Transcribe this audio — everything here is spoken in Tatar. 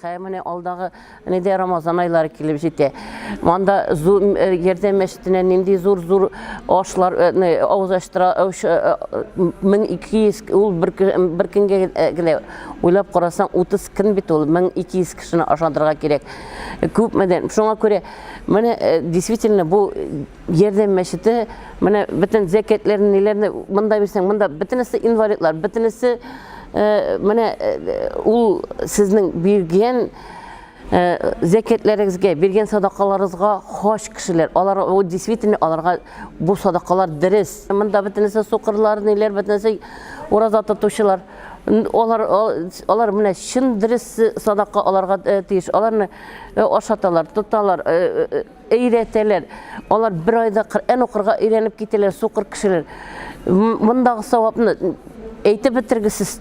Хәй, менә алдагы нидә Рамазан айлары килеп җитә. Монда Ярдәм мәчетенә нинди зур-зур ашлар, авыз ачтыра, 1200 ул бер бер көнгә генә уйлап карасаң, 30 көн бит ул, 1200 кешене ашатырга кирәк. Күпмедән. Шуңа күрә менә действительно бу Ярдәм мәчете менә бөтен зәкятләрне, ниләрне монда бирсәң, монда бөтенесе инвалидлар, бөтенесе менә ул сезнең биргән зәкятләрегезгә, биргән садакаларыгызга хач кешеләр. Алар ул действительно аларга бу садакалар дөрес. Монда бөтенесе сукырлар, ниләр, бөтенесе ураза тотучылар. Алар алар менә чын дөрес садака аларга тиеш. Аларны ашаталар, тоталар, өйрәтәләр. Алар бер айда Коръән укырга өйрәнеп китәләр, сукыр кешеләр. Мондагы савапны әйтеп бетергесез.